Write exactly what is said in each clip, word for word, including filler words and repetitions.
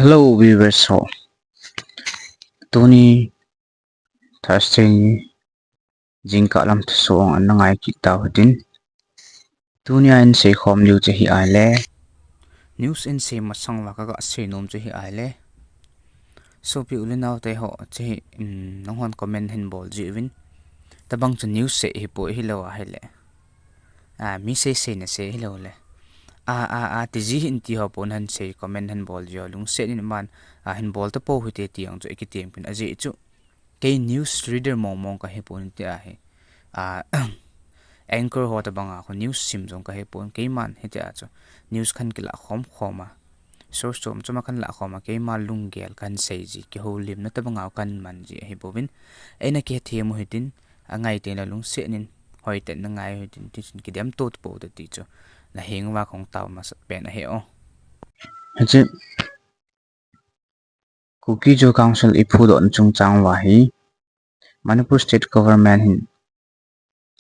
Hello viewers ho. Tuni Thursday ni jingkah lam thusoh ana ngai kit tau hitin. Tunia hin seikhom diu chu hi ahile, news hin sei masang uva kaga seinom chu hi ahile, sopi u le nao teho chu hi, um, nanghon comment hin bol jiuvin. Tabang chu news sei hipoi, hilou ahile, a, mi sei sei na sei hilou le, a, a, a, tiji hin ti ho pon hin sei comment hin bol jiu, lungset in man, a, hin bol tapou hite ti jong chu ikitempin, ajeh chu kei news reader mong mong kahi pon ti ahi. A, anchor ho tabanga khu news sim jong kahi pon, keiman hitia chu news kahin kila khom khom a, source chom chom a kahin la khom a, keima lunggel kahin sei ji, kihoulimna tabanga kahin man ji ahi bouvin, eina kithem u hitin, angai teng le lungset in, hoitah in na ngai u hitin, tichun kidem to tapou te ti chu naheng uva kahung tao masat pen ahi o. Hiche Kuki-Zo Council iphudohna chungchang uva hi Manipur State Government hin,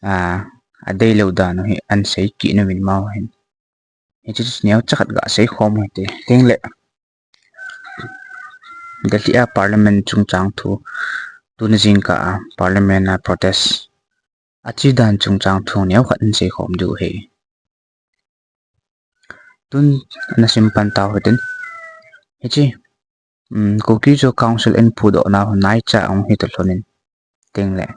a, adeilou dan u hi ahin sei kit nauvin amaho hin. Hiche chu neocha khat ga seikhom u hite. Tengle Delhi a Parliament chungchang thu, tuni jingkah a Parliament a protest ache dan chungchang thu neokhat hin seikhom diu ahi. Tun ana simpan tau hitin. Hiche, um, Kuki-Zo Council in phudoh nau naicha ahung hita lhonin, tengle,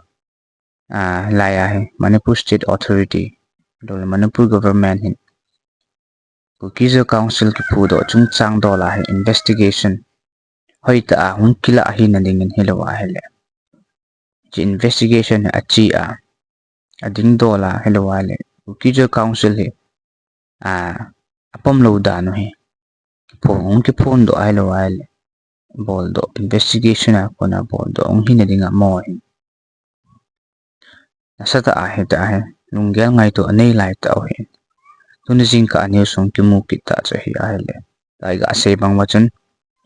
a, laiya hi Manipur State Authority, loule Manipur Government hin Kuki-Zo Council kiphudoh chungchang dola hi investigation hoitah a hung kilah hina dingin, hilou ahile, hiche investigation hi ache a, ading dola, hilou ahile Kuki-Zo Council hi, a, apom lou dan u hi kiphon, hung kiphondoh, hilou ahile boldoh, investigation a kona boldoh hung hina dinga amaho hin nasatah a hitia hi lunggel ngaito anei laitah u hi. Tuni jingkah a news hung kimu kit tah chu hi ahile, iga sei bang uva chun,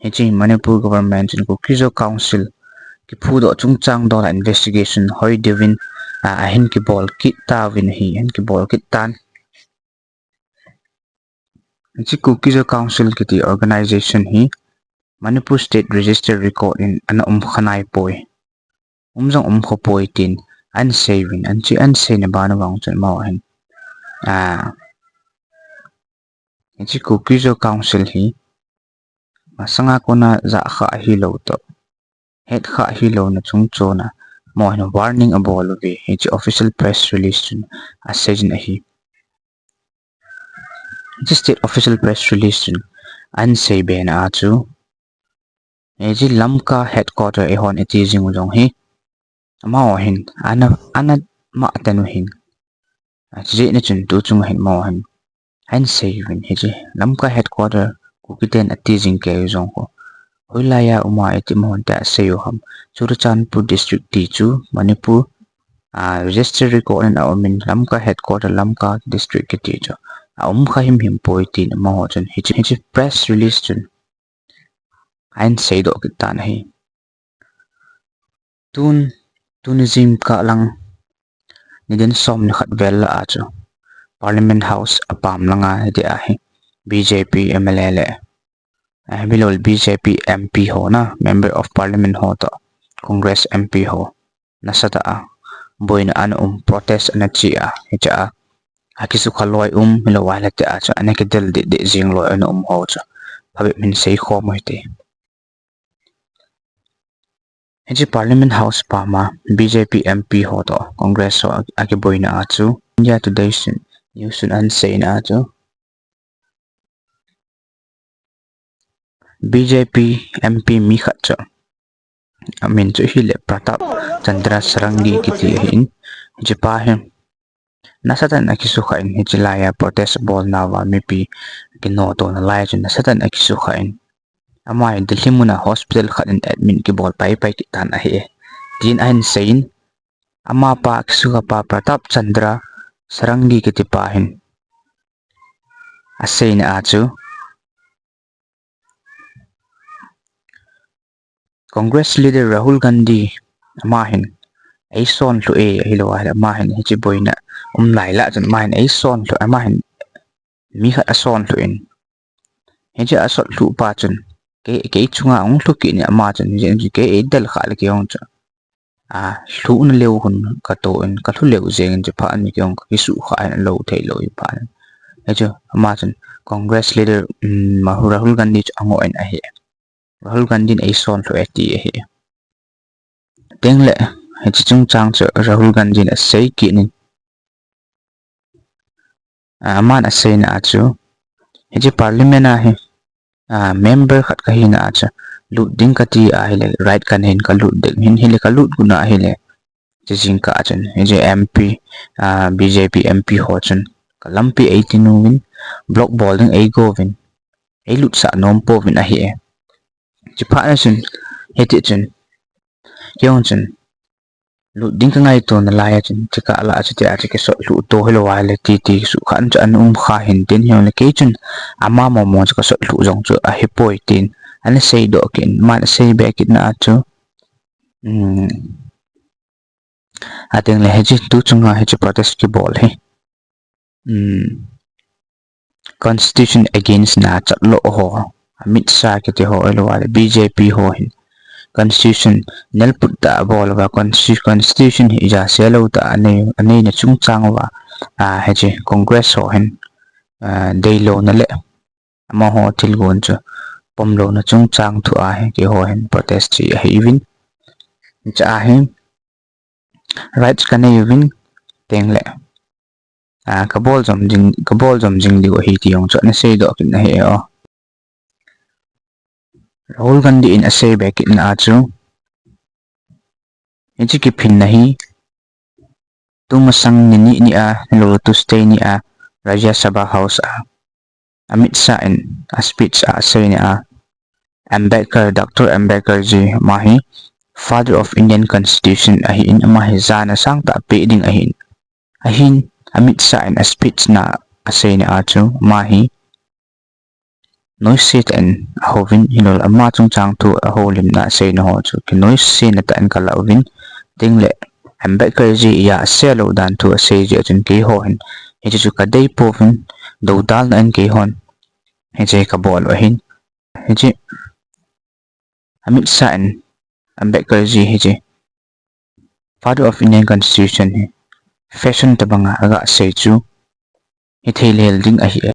hiche Manipur Government chun Kuki-Zo Council kiphudoh chungchang dola investigation hoi deuvin, a, ahin kibol kit tauvin ahi, ahin kibol kit tan. Hiche Kuki-Zo Council kiti organization hi Manipur State Register Record in ana um kha naipoi, um jong um kha poi tin ahin sei uvin, hiche ahin seina ban u vang chun amaho hin, a, hiche Kuki-Zo Council hi masanga kona jah kha ahilou toh, het kha ahilouna chungchon a, amaho hin warning abol uve, hiche official press release chun aseijin ahi. Hiche state official press release chun ahin seibe na a chu, hiche Lamka headquarter eihon iti jing u jong hi, amaho hin ana, ana mah ten u hin, a, chujeh na chun tuchung hin amaho hin ahin sei uvin, hiche Lamka headquarter Kuki ten ati jing kei u jong khu hoilaiya uma iti amaho hin tia asei u ham. Churachandpur district ti chu Manipur, a, register record in aumin, Lamka headquarter, Lamka district kiti chu aum kha himhim poi tin amaho chun hiche, hiche press release chun ahin seidoh kit tan ahi. Tun, tuni jingkah lang, nidan som ni khat vel lah a chu Parliament House apam langa hitia hi B J P M L A le, a, miloule B J P M P ho na, Member of Parliament ho toh Congress M P ho nasatah a boina ana um, protest ana che a, hichea akisukha loi um, hilou ahile tia chu ana kidel deh deh jing loi ana um ho chu phabep in seikhom u hite. Hiche Parliament House pama B J P M P ho toh Congress ho a, akiboina a chu India Today chun, news chun ahin seina a chu B J P M P mi khat chu, amin chu hile Pratap Chandra Sarangi kiti ahin, hichepa hi nasatah in akisukha in, hiche laiya protest abolnauva mipi kinoto nalai chun nasatah in akisukha in, ama hi Delhi muna hospital khat in admit kibol paipai kit tan ahi e, tin ahin seiyin, amapa akisukha pa Pratap Chandra Sarangi kitipa hin aseina a chu, Congress leader Rahul Gandhi, ama hin eisonlhuh e, ahilou ahile ama hin hiche boina um lai lah chun ama hin eisonlhuh, ama hin mi khat asonlhuh in, hiche asonlhuh pa chun kei, kei chunga hung lhu kit in ama chun, hijeh chun kei eidel khah le kei jong chu, a, lhuhna leu hun kato in, kalhu leu jeng in, chuphat in kei jong kakisuhkhah in alou thei lou in phat in. Hichu ama chun Congress leader, um, Rahul Gandhi chu angoh in ahi. Rahul Gandhi in eisonlhu e ti ahi. Tengle, hiche chungchang chu Rahul Gandhi in asei kit in, a, aman aseina a chu, hiche parliament a hi, a, member khat kahina a chu, lut ding kati ahile, right kanei in kalut ding, hin hile kalut got na ahile, hiche jingkah a chun, hiche M P, a, B J P M P ho chun, kalampi eiti uvin, block bol ding eigo uvin, eilutsah nom pouvin ahi e. Chuphat na chun, hiti chun, kei jong chun, lut ding kangaito nalai a chun, chukah lah a chu tia chu kisot lhuh to hilou ahile titi suhkhah chu ana um kha hin tin, hijongle kei chun ama mong mong chu kasot lhuh jong chu ahipoi tin, ana seidoh kit in, aman asei be kit na a chu, um, atengle hiche tu chunga hiche protest kibol hi, um, constitution against na chatlou ho, Amit Shah kiti ho, ahilou le B J P ho hin constitution nelput tah a abol uva, consti-, constitution hi ija selou tah a anei, aneina chungchang uva, a, hiche Congress ho hin, a, deilouna le amaho thilgon chu pomlouna chungchang thua hi keiho hin protest che ahiuvin. Hiche a hi rights kanei uvin, tengle, a, kabol jom jing, kabol jom jing diu ahi ti jong chu ana seidoh kit in ahi e o. Rahul Gandhi in asei be kit na a chu, hiche kiphinna hi, tumasang ni ni ni a, hilou Tuesday ni a, Rajya Sabha House a Amit Shah in a speech a aseina a, Ambedkar, Doctor Ambedkar ji, ama hi Father of Indian Constitution ahin, ama hi jana sangtah peh ding ahin. Ahin, Amit Shah in a speech na aseina a chu, ama hi noise tah in ahouvin, hilou le ama chungchang thu ahoulimna aseina ho chu kinoisena tah in kalah uvin, tengle Ambedkar ji ija aselou dan thu asei jeh chun keiho hin hiche chu kadei pouvin, doudalna in keihon hiche kabol u ahin. Hiche Amit Shah in Ambedkar ji hiche Father of Indian Constitution hi fashion tobanga aga sei chu hithei lel ding ahi e.